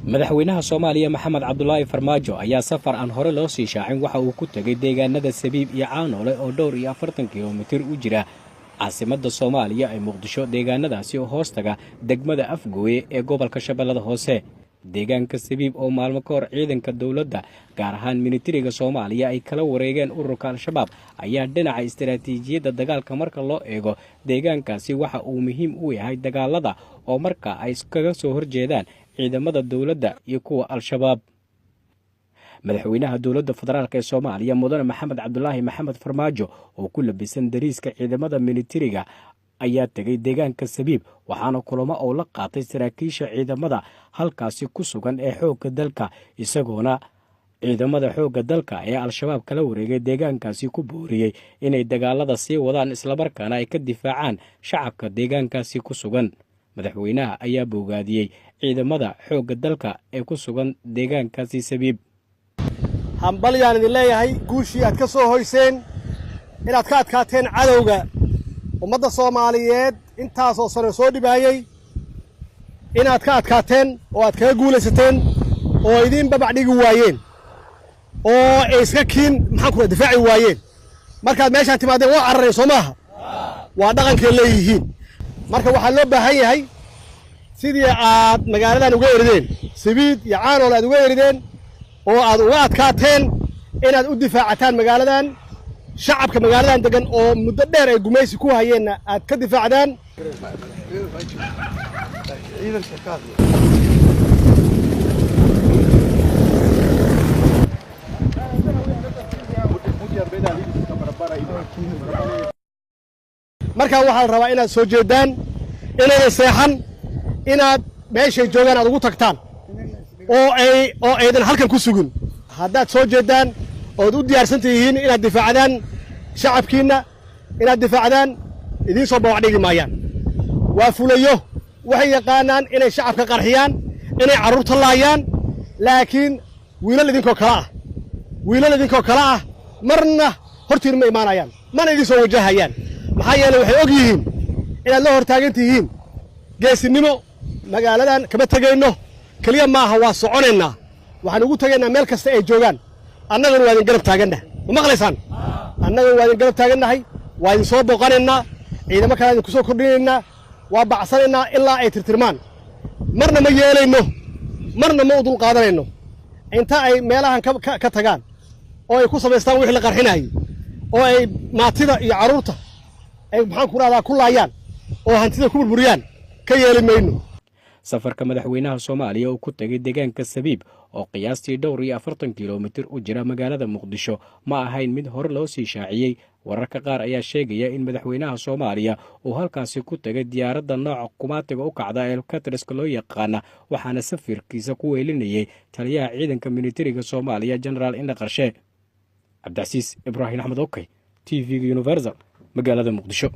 Madaxweynaha Soomaaliya Maxamed Cabdulaahi Farmaajo ayaa safar aan hore loo sii shaacin waxa uu ku tegay deegaanada Sabiib iyo Caanoole oo dhowr iyo 40 kilomitir u jira caasimadda Soomaaliya ee Muqdisho, deegaanadaasi oo hoostaga degmada Afgooye ee gobolka Shabeellada Hoose. Deegaanka Sabiib oo maalmo ka hor ciidanka dowladda, gaar ahaan militariga Soomaaliya, ay kala wareegeen ururka Al-Shabaab ayaa dhinaca istaraatiijiyadda dagaalka marka loo eego deegaankaasi waxa uu muhiim u yahay dagaalada oo marka ay kaga soo horjeedaan ciidamada dowladda iyo kuwa Al-Shabaab. Madaxweynaha dowladda federaalk ee Soomaaliya Mudane Maxamed Cabdulaahi Maxamed Farmaajo oo ku labisan dariiska ciidamada militariga ayaa tegay deegaanka Sabiib, waxaana kulamo oo la qaatay saraakiisha ciidamada halkaasi ku sugan ee xoogga dalka, isagoona ciidamada xoogga dalka ee Al-Shabaab kala wareegay deegaankaasi ku booriyey inay dagaalada sii wadaan islamarkaana ay ka difaacaan shacabka deegaankaasi ku sugan. Madaxweynaha ayaa boogaadiyey ciidamada xoogga dalka ee ku sugan deegaankaasi Sabiib. Hambalyaan idin leeyahay guushii aad ka soo hoyseen, inaad ka adkaateen cadowga ummadda Soomaaliyeed intaasoo sano soo dhibaayey, inaad ka adkaateen oo aad kaga guulaysateen oo idiin babac dhigi waayeen oo ay iska kiin maxaan ku difaaci waayeen. Markaad meeshaan timaadeen waa carareen, soo maaha? Waa dhaqankay leeyihiin. Marka waxaa loo baahan yahay sidii aad magaaladan uga erideen, Sabiid iyo Caanool aad uga erideen oo aad uga adkaateen, inaad u difaacataan magaaladan, shacabka magaaladan degan oo muddo dheer ay gumaysi ku hayeenna aad ka difaacdaan. Markaa waxaa la rabaa inaad soo jeedaan, inaydan seexan, inaad meeshay joogaan aad ugu tagtaan oo ay oo aydan halkan ku sugin. Haddaad soo jeedaan ood u diyaarsan tihiin inaad difaacdaan shacabkiinna, inaad difaacdaan, idiin soo bawac dhigi maayaan. Waa fulayo, waxay yaqaanaan inay shacabka qarxiyaan, inay carruurta laayaan, laakiin wiilal idinkoo kale ah, wiilal idinkoo kale ah marna hortiin ma imaanayaan, mana idiin soo wajahayaan. Maxaa yeelay waxay og yihiin inaad la hortaagan tihiin geesinimo. Magaaladan kama tegayno keliya maaha, waa soconaynaa, waxaan ugu tegaynaa meel kasta ay joogaan. Annaguna waa idin garab taagannahay, ma maqlaysaan? Annaguna waa idin garab taagannahay, waa idin soo booqanaynaa, ciidamo kale idinku soo kordhinaynaa, waa bacsanaynaa ilaa ay tirtirmaan. Marna ma yeelayno, marna ma u dulqaadanayno inta ay meelahan ka tagaan oo ay ku samaystaan wixii la qarxinayay oo ay maatida iyo carruurta ay maxaan ku rahdaa ku laayaan oo hantida ku burburiyaan, ka yeeli mayno. Safarka madaxweynaha Soomaaliya uu ku tegay deegaanka Sabiib oo qiyaastii dhowr iyo 40 kilomitir u jira magaalada Muqdisho ma ahayn mid hore loo sii shaaciyey. Wararka qaar ayaa sheegaya in madaxweynaha Soomaaliya uu halkaasi ku tegay diyaaradda nooca kumaatiga u kacda ee katriska loo yaqaana, waxaana safarkiisa ku weelinayay taliyaha ciidanka militariga Soomaaliya Genaraal Indha Qarshe. Cabdicasiis Ibraahim Axmed, okey, TV-ga Universal, magaalada Muqdisho.